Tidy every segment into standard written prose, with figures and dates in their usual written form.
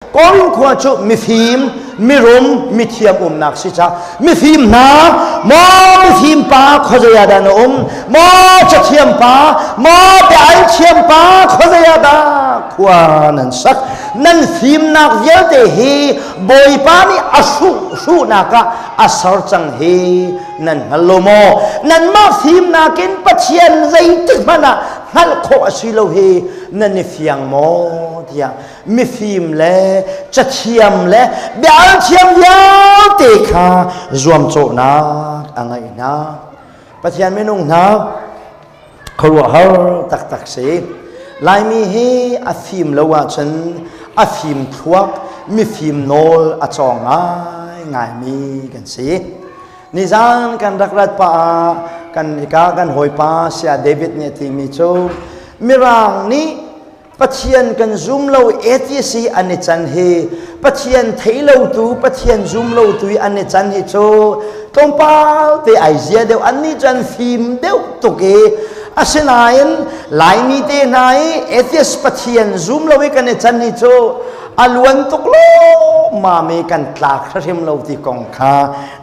Korin khua cu mifim, mirum, mithiam umnak si ca mifim hna maw mifim pa khuazei ah dah na um maw cathiam pa maw bia al thiam pa khuazei ah dah khua nan sak nan fimnak vialte hi Bawipa nih a hruh hruhnak ah a ser cang hi nan hngal lo maw nanmah fimnak in Pathian zeitik hmanh ah hngalh khawh a si lo hi nan i fiang maw tiah mifim le cathiam le bia thiam vialte kha zuamcawhnak a ngeih hna. Pathian minung hna khuaruahhar taktak si. Laimi hi a fim lo ahcun a fim thluak mifim nawl a cawng ngaingaimi kan si. Nizan kan rak rat pah ah kan ka kan hawipa Saya David nih a timi cu Mirang nih Pathian kan zum lo atheist hi an i can hi Pathian thei lo tu Pathian zum lo tu i an i can hi cu tlawmpal te ai zia deuh an nih cu an fim deuh tuk i asinain Laimi te hna i atheist Pathian zum lo i kan i can hi cu a luan tuk lo mami kan tlak hrim lo ti kong kha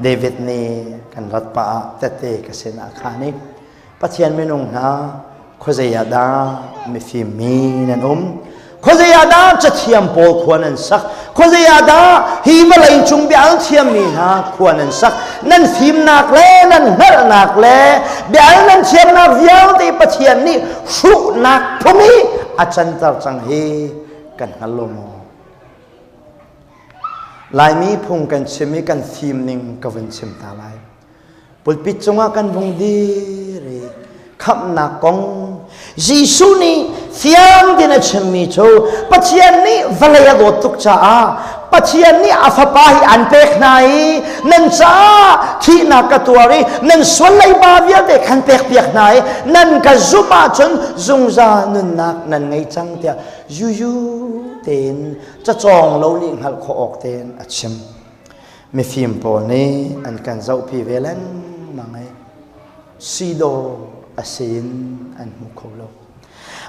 David nih kan rat pah ah tette ka sin ah khan i Pathian minung hna khuazei ah dah mifim mi nan um khuazei ah dah cathiam pawl khua nan sak khuazei ah dah hi vawlei cung bia al thiammi hna khua nan sak nan fimnak le nan hngalhnak le bia al nan thiamnak vialte Pathian nih hruhnak phung hi a canter cang hi kan hngal lo maw Laimi phung kan chim i kan fim ning ka vun chim ta lai Pulpit cungah kan vung dir i khamhnak kong Jesuh nih fiang tein a chimmi cu Pathian nih vawlei a dawt tuk caah Pathian nih a fapa hi an pek hna i nan caah thihnak ka tuar i nan sual leiba vialte khan pekpiak hna i nan ka zumh ahcun zungzal nunnak nan ngei cang tiah yuyu tein cacawng lo nih hngalh khawh awk tein a chim. Mifim pawl nih an kan zohpi ve lengmang i sidaw a si in an hmu kho lo.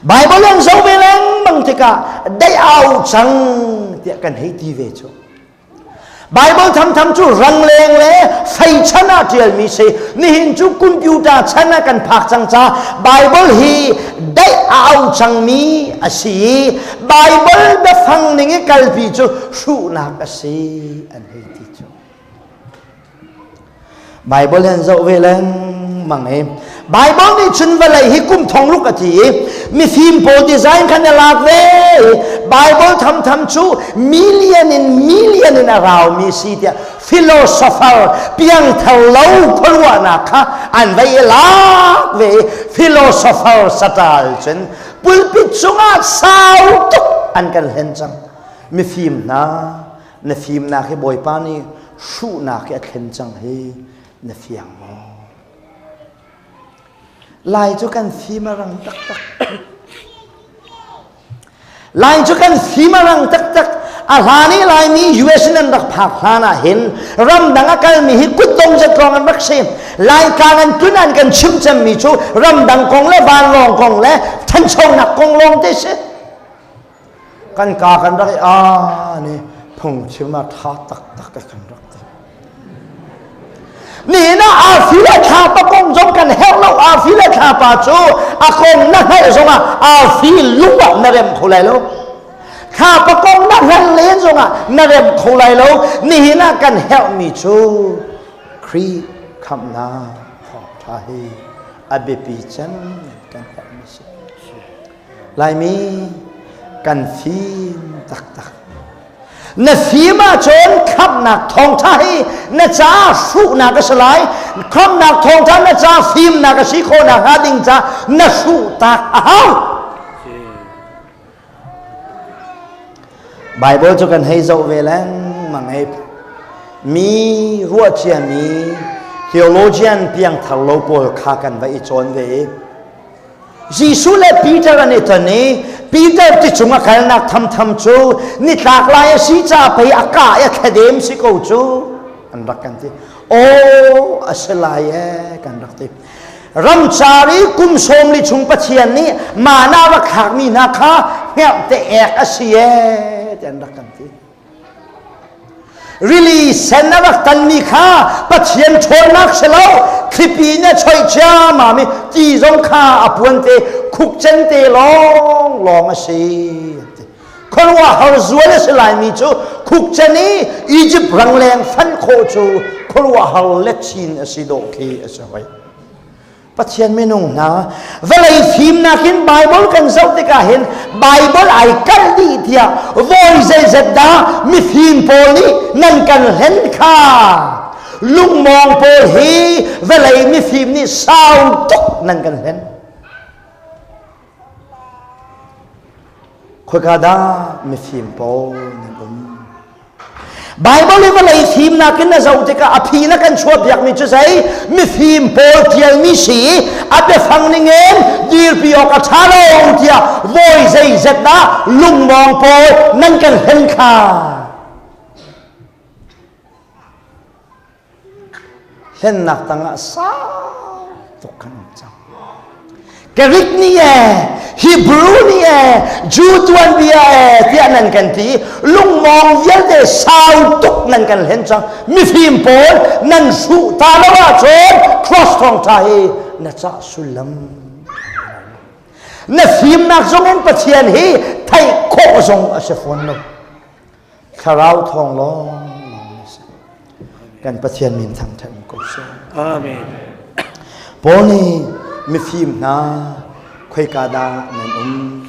Bible an zoh ve lengmang tikah dei au cang tiah kan hei ti ve cu. Bible thamtham cu rangleng le fei chan ah ṭialmi si. Nihin cu computer chan ah kan phak cang ca Bible hi daih a au cangmi a si i Bible biafang ning i kalpi cu hruhnak a si an hei ti cu. Bible an zoh ve lengmang i Bible nih cun vawlei hi kum thong ruk a ti i mifim pawl design khan a lak ve Bible thamtham cu million in million in a raumi si tiah philosopher piangthar lo khuaruahnak kha an vai i lak ve i philosopher satal cun pulpit cungah sau tuk an kan hlen cang mifim hna na fimnak hi bawipa nih hruhnak hi a thlen cang hi na fiang maw lai cu kan fim a rang taktak Lai cu kan fim a rang taktak. A hlan i Laimi US in an rak phak hlan ah hin ramdang a kalmi hi kutdong zat lawng an rak si. Laitlang an tlun an kan chim cemmi cu ramdang kong le vanlawng kong le thanchonak kong lawng te si. Kan ka kan rak i a ni phungchim a tha taktak kan rak ti. Nihin ah arfi le thlapa kong zong kan herh lo. Arfi le thlapa cu a kong na hngalh zongah arfi lung ah na rem kho lai lo. Thlapa kong na hngalh len zongah na rem kho lai lo. Nihin ah kan herhmi cu Khrih khamhnak thawngṭha hi a biapi cem kan herhmi si. Laimi kan fim taktak. Na fim ahcun khamhnak thawngṭha hi na caah hruhnak a si lai. Khamhnak thawngṭha na caah fimnak a si khawh nakhnga ding caah na hruh tak a hau. Bible cu kan hei zoh ve lengmang i mi ruahciami theologian piangthar lo pawl kha kan va i cawn ve i Jesuh le Peter an i ton i Peter ti cung a kalnak thamtham cu nitlak lai a si ca pei a kah i a thladem si ko cu an rak kan ti. Aw a si lai e kan rak ti. Ramcar i kum 40 chung Pathian nih mana rak thlakmi hna kha hngerhte ek a si e. ti an rak kan ti. Rili sen a rak tanmi kha Pathian ṭhawnnak si lo, thlipi nih a choih ciammam i ti zong kha a puan te khukcen te lawnglawng a si. Khuaruahhar zual a si laimi cu khukcen i Izipt rangleng fanh khawh cu khuaruahhar letchin a si dawh khi a si hoi. Pathian minung hna vawlei fimnak in Bible kan zoh tikah hin Bible ai kalh dih tiah vawi zeizat dah mifim pawl nih nan kan hlen kha lungmawng pawl hi vawlei mifim nih sau tuk nan kan hlen Khoika dah mifim pawl nan um? Baibal i vawlei fimnak in na zoh tikah a phi na kan chuahpiakmi cu zei mifim pawl ṭialmi si i a biafang ningin dirpi awk a ṭha lo tiah vawi zeizat dah lungmawng pawl nan kan hlen kha. Hlennak tangah sau tuk kan um cang. Greek nih e, Hebrew nih e, Jew tuanbia e tiah nan kan ti. Lungmawng vialte sau tuk nan kan hlen cang. Mifim pawl nan hruh ta lo ahcun cross thawngṭha hi na cah sullam. Na fimnak zong in Pathian hi theih khawh zong a si fawn lo. Thlarau thawng lawnglawng na si. Kan Pathian min thangṭhat um ko seh. Amen. Paul nih mifim hna khoika dah nan um?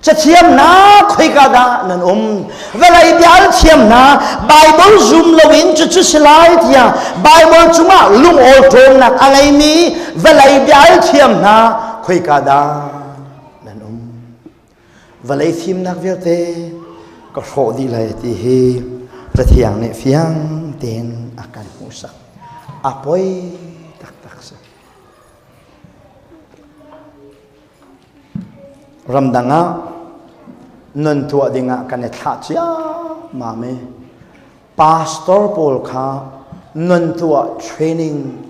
Cathiam hna khoika dah nan um? Vawlei bial thiam hna Bible zum loin cucu si lai tiah Bible cungah lungawṭawmnak a ngeimi vawlei bial thiam hna khoika dah nan um? Vawlei fimnak vialte ka hrawh dih lai ti hi Cathiang nih fiang tein a kan hmuhsak. A poi taktak si. Ramdang ah nun tuah dingah kan i thlah ciammam i pastor pawl kha nun tuah training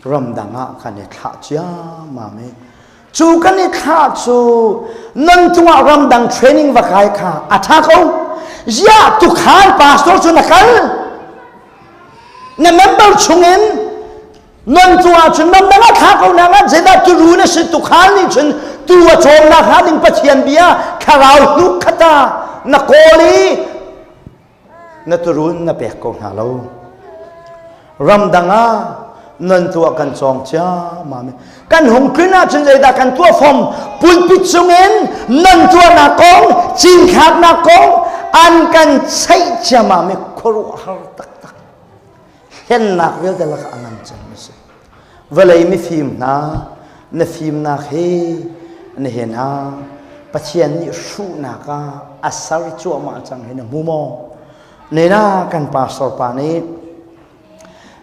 ramdang ah kan i thlah ciammam i cu kan i thlah cu nan cungah ramdang training va kai kha a ṭha ko ziah tukhal pastor cu na kal na member chungin nan cungah cun ramdang ah thlah ko na ngan zeidah turu na si tukhal nih cun tu a cawmnak hnga ding Pathian bia thlarau hnuk khata na kawl i na turun na pek ko hna lo ramdang ah nan tuah kan cawng ciammam kan hung tlun ahcun zeidah kan tuah fom pulpit chungin nan tuahnak kong cinthlaknak kong an kan cheih ciammam i khuaruahhar taktak hlennak vialte lakah a ngan cem a si Vawlei mifim hna, na fimnak hi nihin ah Pathian nih hruhnak ah a ser cuahmah cang hi na hmu maw? Nena kan pastor pa nih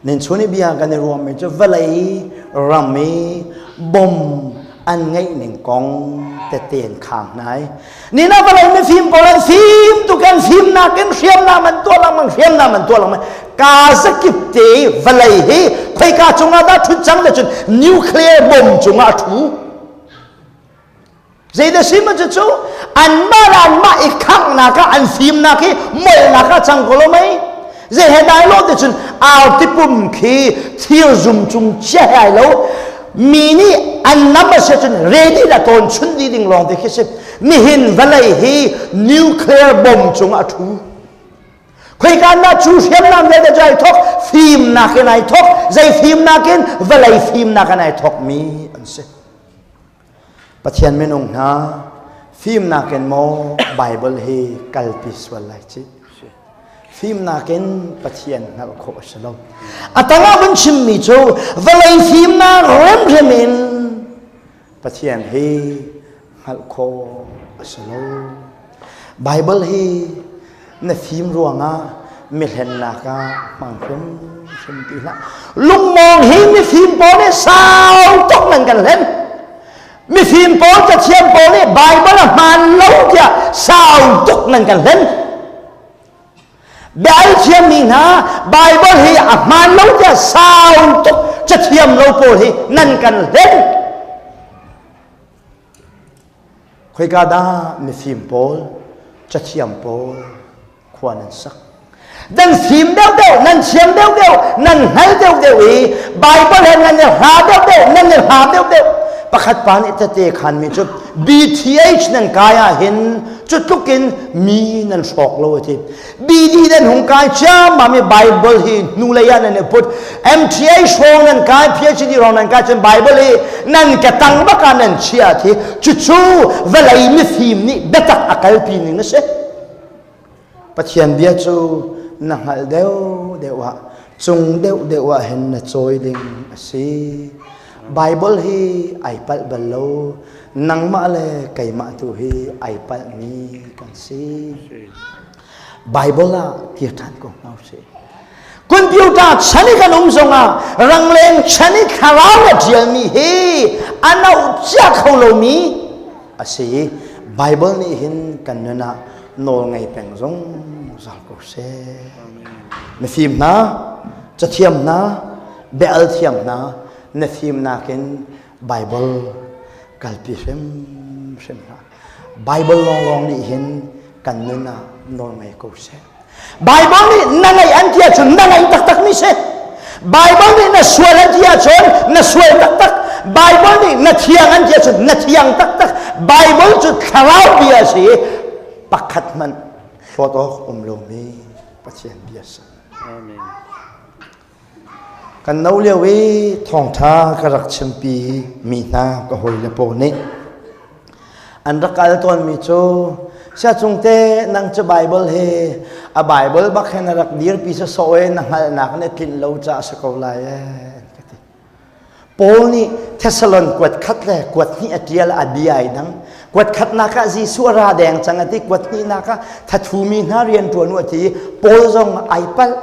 nin chun i bia kan i ruahmi cu vawlei ram i bom an ngeih ning kong tete an khang hna i Nina vawlei mifim pawl an fim tuk an fimnak in hriamnam an tuah lengmang hriamnam an tuah lengmang ka zakip te vawlei hi khoika cungah dah ṭhut cang le cun nuclear bomb cungah a ṭhu zeidah si ma cu anmah le anmah i khanghnak ah an fimnak hi molnak ah cang ko lo mei zei he dai lo te cun arti pum khi thir zum cung chia he ai lo mi nih an nam a si cun ready la tawn chun di ding lawng te khi si nihin vawlei hi nuclear bomb cung a thu khoika na cu hriamnam vialte cu ai thok fimnak in ai thok zei fimnak in vawlei fimnak in ai thok mi an si Pathian minung hna fimnak in maw Bible hi kalpi sual lai ci fimnak in Pathian hngalh khawh a si lo a tangah vun chimmi cu vawlei fimnak remrem in Pathian hi hngalh khawh a si lo Bible hi na fim ruangah mihlennak ah hmang hrimhrim ti hlah lungmawng hi mifim pawl nih sau tuk nan kan hlen mifim pawl cathiam pawl nih Bible a hmaan lo tiah sau tuk nan kan hlen Bible thiammi hna Bible hi a hmaan lo tiah sau tuk cathiam lo pawl hi nan kan hlen Khoika dah mifim pawl, cathiam pawl? Khua nan sak. Nan fim deuhdeuh, nan thiam deuhdeuh, nan hngal deuhdeuh i Bible he nan i hla deuhdeuh, nan i hla deuhdeuh. Pakhat pa nih tete khanmi cu BTH nan kai ah hin cu tluk in mi nan hrawk lo a ti. BD nan hung kai ciammam i Bible hi hnulei ah nan i put. MTA hrawng nan kai, PhD hrawng nan kai cun Bible hi nan ke tang bak ah nan chia a ti. Cucu vawlei mifim nih biatak a kalpi ning a si. Pathian bia cu na hngalh deuhdeuh ah cung deuhdeuh ah hin na cawi ding a si. Bible hi ai palh bal lo. Nangmah le keimah tu hi ai palhmi kan si. Bible ah kir ṭhan ko hna usih. Computer chan i kan um zongah rangleng chan i thlarau a ṭialmi hi a noh cia kho lomi a si. Bible nih hin kan nun ah nawl ngei peng zungzal ko seh. Mifim hna, cathiam hna, bia-al thiam hna, na fimnak in Bible kalpi hrimhrim hna. Bible lawnglawng nih hin kan nun ah nawl ngei ko seh. Bible nih na ngaih an ti ahcun na ngaih taktakmi si. Bible nih na sual an ti ahcun na sual taktak. Bible nih na thiang an ti ahcun na thiang taktak. Bible cu thlarau bia a si i pakhat hmanh hlawt awk um lomi Pathian bia a si. Amen. Kan no lio i thawngṭha ka rak chimpi mi hna ka hawile pawl nih an rak kal tawnmi cu siacung te nang cu Bible hi a Bible bak hin a rak dirpi sawsawh i na hngalhnak nih tlinh lo caah a si ko lai ee ka ti. Paul nih Thessalon kuat khat le kuat hnih a ṭial a bia ai dang. Kuat khatnak ah Jesuh a ra deng cang a ti, kuat hnihnak ah thathumi hna rian ṭuan u a ti. Paul zong ai palh.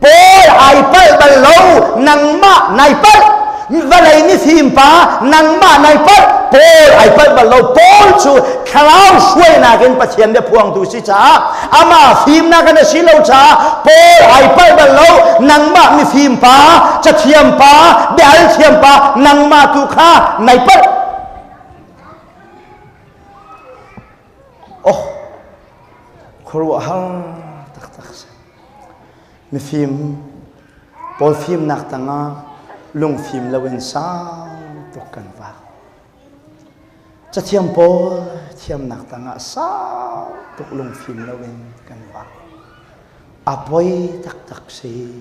Paul ai palh bal lo, nangmah nai palh. Vawlei mifim pa nangmah nai palh. Paul ai palh bal lo. Paul cu thlarau hruainak in Pathian bia phuangtu si caah amah fimnak in a si lo caah Paul ai palh bal lo. Nangmah mifim pa, cathiam pa, biahal thiam pa, nangmah tu kha nai palh. Oh, khuaruahhar taktak si. Mifim pawl fimnak tangah lungfim loin sau tuk kan vak. Cathiam pawl thiamnak tangah sau tuk lungfim loin kan vak. A poi taktak si.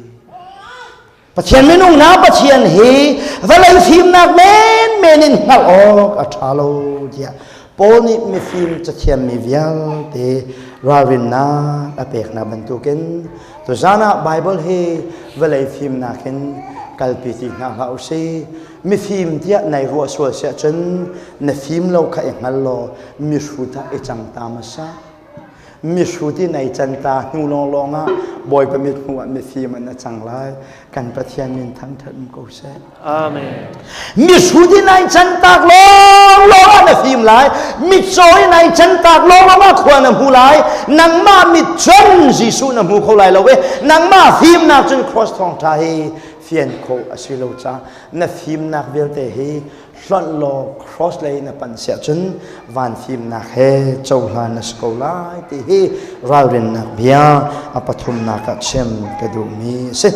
Pathian minung hna Pathian hi vawlei fimnak menmen in hngalh awk a ṭha lo tiah Paul nih mifim cathiammi vialte ralrinnak a pek hna bantukin tuzan ah Baibal hi vawlei fimnak in kalpi ti hna hlah u sih. Mifim tiah nai ruah sual siah cun na fim lo kha i hngal law mihrut ah i cang ta hmasa. Mihrut i nei canta hnu lawnglawng ah Bawipa mithmuh ah mifim an a cang lai. Kan Pathian min thangṭhat um ko seh. Amen. Mihrut i nai cantak lawnglawng ah na fim lai. Mitcaw i nai cantak lawnglawng ah khua na hmu lai. Nangmah mit cun Jesuh na hmu kho lai lo i nangmah fimnak cun cross thawngṭha hi fian khawh a si lo caah na fimnak vialte hi hlonh law cross lei na panh siah cun van fimnak he cohlan na si ko lai ti hi ralrinnak bia a pathumnak ah chim ka duhmi a si.